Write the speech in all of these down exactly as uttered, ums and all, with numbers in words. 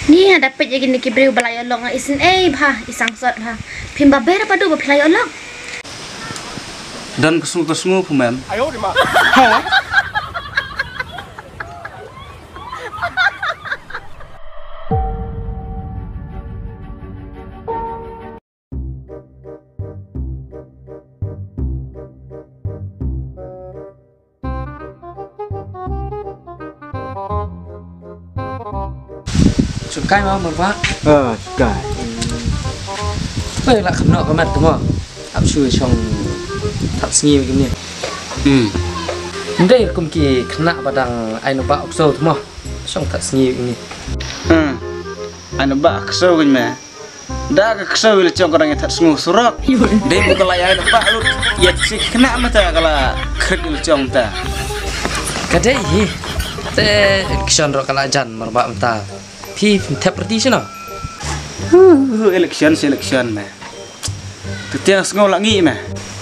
Ni hada peit ïa kine ki briew ba la ïoh lok nga isynei bha, i sangsot bha. Phim babe re padu ba phi la ïoh lok. Don ka sngew ka sngew phi mem. He? Shong kai ma, Marbah. Ah, shong kai. Oi, la kham noh ka mat tu mo. Ap shu shong thap sngi begini. Hmm. Ndei kum ki khynnah ba dang ai naba u ksew tu mo. Shong thap sngi begini. Hmm. Ai naba u ksew kan me. Da ka ksew ïa la jong ka dang ïa thad sngew surok. Dei bu ka la ïa naba lut. Ïa si khynnah mynta ka la khrit ïa la jong mynta. Ka dei hi. Te election ruh ka la jan Marbah mynta. Phi phim thep party shano? Huh, election si election me. Te tiang sngew la ngi me.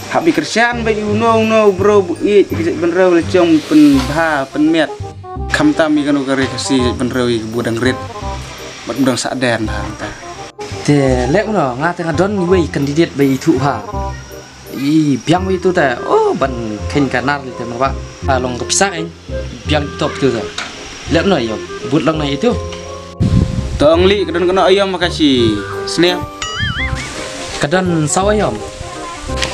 Hap bi kyrshan ba ïa uno uno u bro bu ïeit ki jait bynriew la jong pynbha pynmiat. Khamtam ïa kano ka ri Khasi jait bynriew ïa ki bu dang rit. Bad u dang sah den bha mynta. Te leh uno, nga te nga don iwei i candidate ba ithuh bha. I biang wei tu te, oh, ban khein ka nar li te Marbah. Ha long ka pisa khein, biang top tu te. Leh uno ïa, but long na itu. Tong li ka don kano ïa ma ka shi sniang. Ka don saw ïa.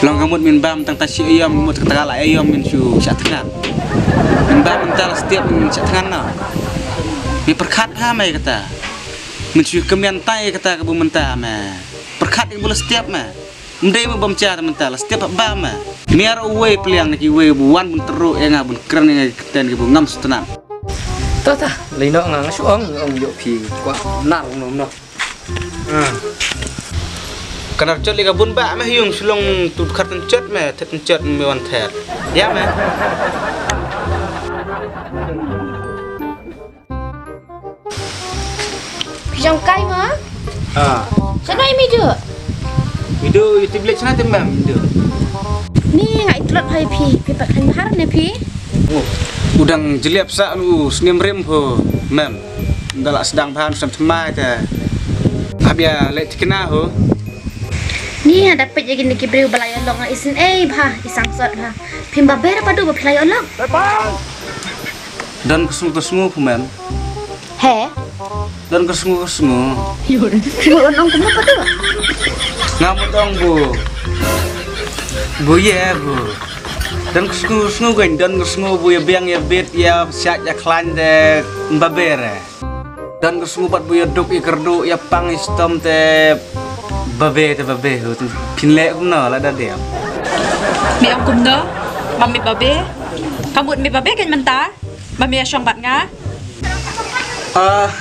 Long ka mut min bam tang ta shi ïa, mut ka ta la ïa min shu sha tngan. Min bam tang ta la step min sha tngan na. Mi perkhat ha mai kata. Min shu kemian tai kata ka bu mynta me. Perkhat ing bula step me. Mdei me bam cha mynta la step ba me. Miar uwei pliang na ki wei bu wan bun teru ïa nga bun kren ïa nga ki ten ki bu ngam sutnam. Ta ta, lei no nga nga shu ong ong yo phi kwa nar no no. Hmm. Kanar chot li ka bun ba me hiung shlong tu khat chot me thet chot me wan thet. Ya me. Phi jong kai ma? Ah. Sana imi ju. Midu iti blik sana te mem midu. Ni nga itlot hai phi, phi pat khan har ne phi. Oh. Udang jeliap sa lu snem rem pho mem. Dala sedang bahan sem semai te. Abia lek tikna ho. Ni ada pet ya gini ki briew ba la ïa long isynei bha, i sangsot bha. Phim babe re padu ba phi la ïa long. Don ka sngew ka sngew phi mem. He? Don ka sngew ka sngew. Phi mut ong kumno padu? Nga mut ong bu. Bu ye bu. Don ka sngew ka sngew kan, don ka sngew bu ïa biang ïa bit ïa shait ïa khlaiñ de babe re. Don ka sngew bad bu ïa duk ïa kyrduh ïa pang ïa stom te babe te babe hu tu. Phin leh kumno la da dep. Me ong kumno? Ba me babe? Ka mut me babe kan mynta? Ba me ïa shong bad nga? Ah.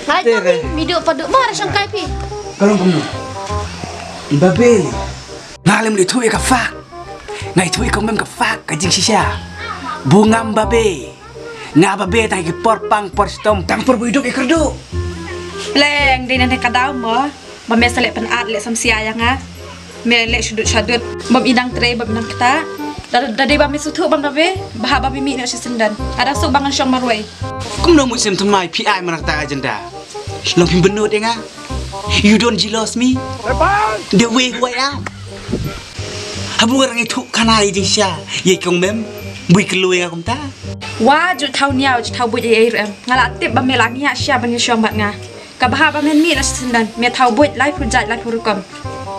Ngai te tu re. Mi duk padu ma ra shong kai phi. Ka long kumno? Babe. Nga lem li tu ïa ka fak. Nga ithuh ïa ka mem ka fak ka jingshisha. Bu ngam babe. Nga babe tang ki por pang por stom tang por bu ïa duk ïa kyrduh. Pleng dei na ne ka daw mo. Ba me sa leh pynat leh samsia ïa nga. Me leh shudut shadut bam idang trei bam idang kata. Da da dei ba me suthuh bam babe. Bha ba me mih noh shi syndon. Ada suk ba ngan shong marwei. Kumno mut sem thymmai phi ai mana kata agenda. Long phim bynnud ïa nga. You don't jealous me. The way who I am. Habu nga rang ithuh khana ïa jingshisha ïa i kong mem. Bui kloi nga kumta. Wa ju thaw niaw ju thaw buit ïa i rem. Nga la tip ba me la ngiah shisha ban ïa shong bad nga. Ka bha ba men mih na shi syndon me thaw buit lai phu jait lai phu rukom.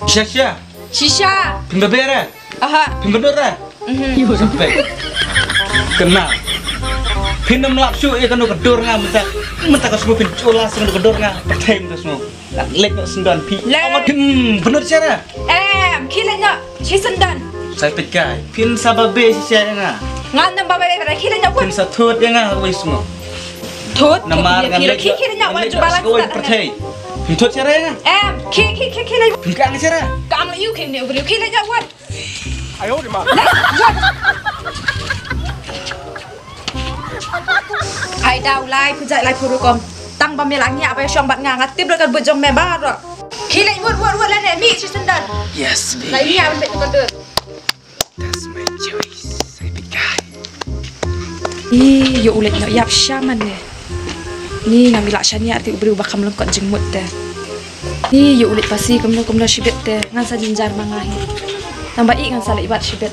Shisha shisha. Shisha. Phin babe re. Aha. Phin bynnud re. Mhm. Sampai. Kena. Phin ym lap shuh ïa kano ka dur nga mynta. Mynta ka sngew phin chula sha kano ka dur nga. Pyrthei mynta sngew. Lek na syndon phi. Lek. Ong phin bynnud shisha re. Em, khie leit noh shi syndon. Sai peit kai. Phin sa babe shisha ïa nga. Ngan ym babe re, khie leit noh bun. Phin sa thut ïa nga wei sngew. Thut. Namar ngan leit. Khie leit noh bun, jubab lang sa pyrthei. Phin thut shisha re ïa nga. Em, khie khie khie khie leit. Phin kang shisha re. Kang leit ïa u khie leit noh bun, khie leit noh bun. Ayo di ma. Ai daw lai phu jait lai phu rukom. Tang ba me la ngiah ba ïa shong bad nga, nga tip lut ka buit jong me baroh. Khie leit wut wut wut lane mih shi syndon. Yes baby. Lai ngiah ban beit ka dur. That's my choice. Sai peit kai. Ih, ïoh u leit noh ïap sha man ne. Ni ngam i lah shaniah te u briew ba kham lyngkot jingmut te. Ni ïoh u leit phasi kumno kumno shibit te ngan sa jynjar ma nga hi. Tang ba i ngan sa leit wad shibit.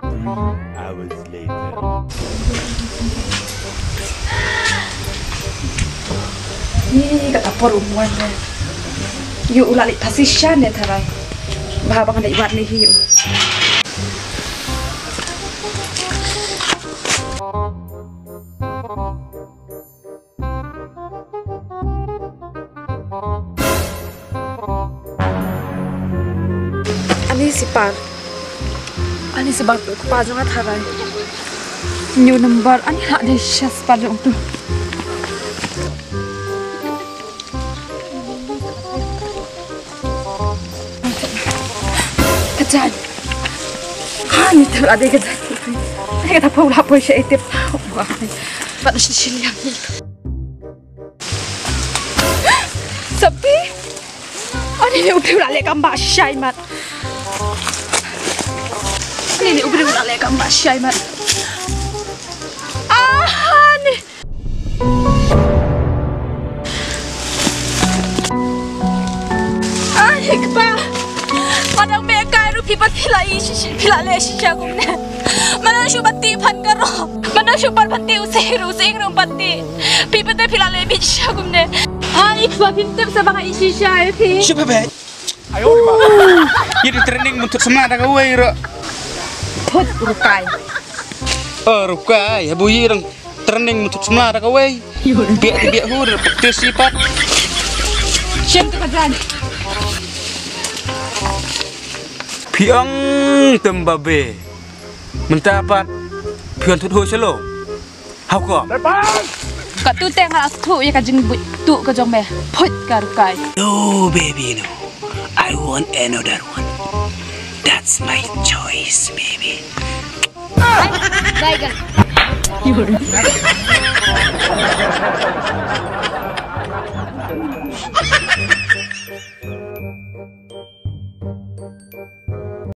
Three hours later. Ni kata por u muan ne. Ïoh u la leit phasi sha ne tharai. Ba ba ngan leit wad ne hi ïoh. Ani sipar. Ani sipar tu kpa jong nga tharai. New number ani hak dei sha sipar jong tu. Ka jan. Ha ni tu la dei ka jan. Ani kata pau la poi sha etip. Wah. Pat shi shi liang. Sapi. Ani ni u briew la leh kam ba shai mat. Ani ni u briew la leh kam ba shai mat. Ah, ni. Ani kpa. Madang me kai ru phi pat phi la i shi shi, phi la leh shisha kumne. Mano shu bati phan karo. Mano shu pat bati u sih ru sih ru bati. Phi pat phi la leh bit sha kumne. Ai, ba phin tip sa ba nga i shisha ai phi. Shu pha pha. Ayo ma. Yi dang training mun thut samla da kawei ro. Thut rukai. Oh, rukai. Habu yi dang training mun thut samla da kawei. Biak ti biak hu da practice pat. Shem tu ka jan. Phi ong tem babe. Mynta pat phi ong thut ho shalom. Hau ko. Ka tu te nga la shu ïa ka jingbuit tu ka jong me. Put ka rukai. No, baby, no. I want another one. That's my choice, baby. Bye, bye, girl.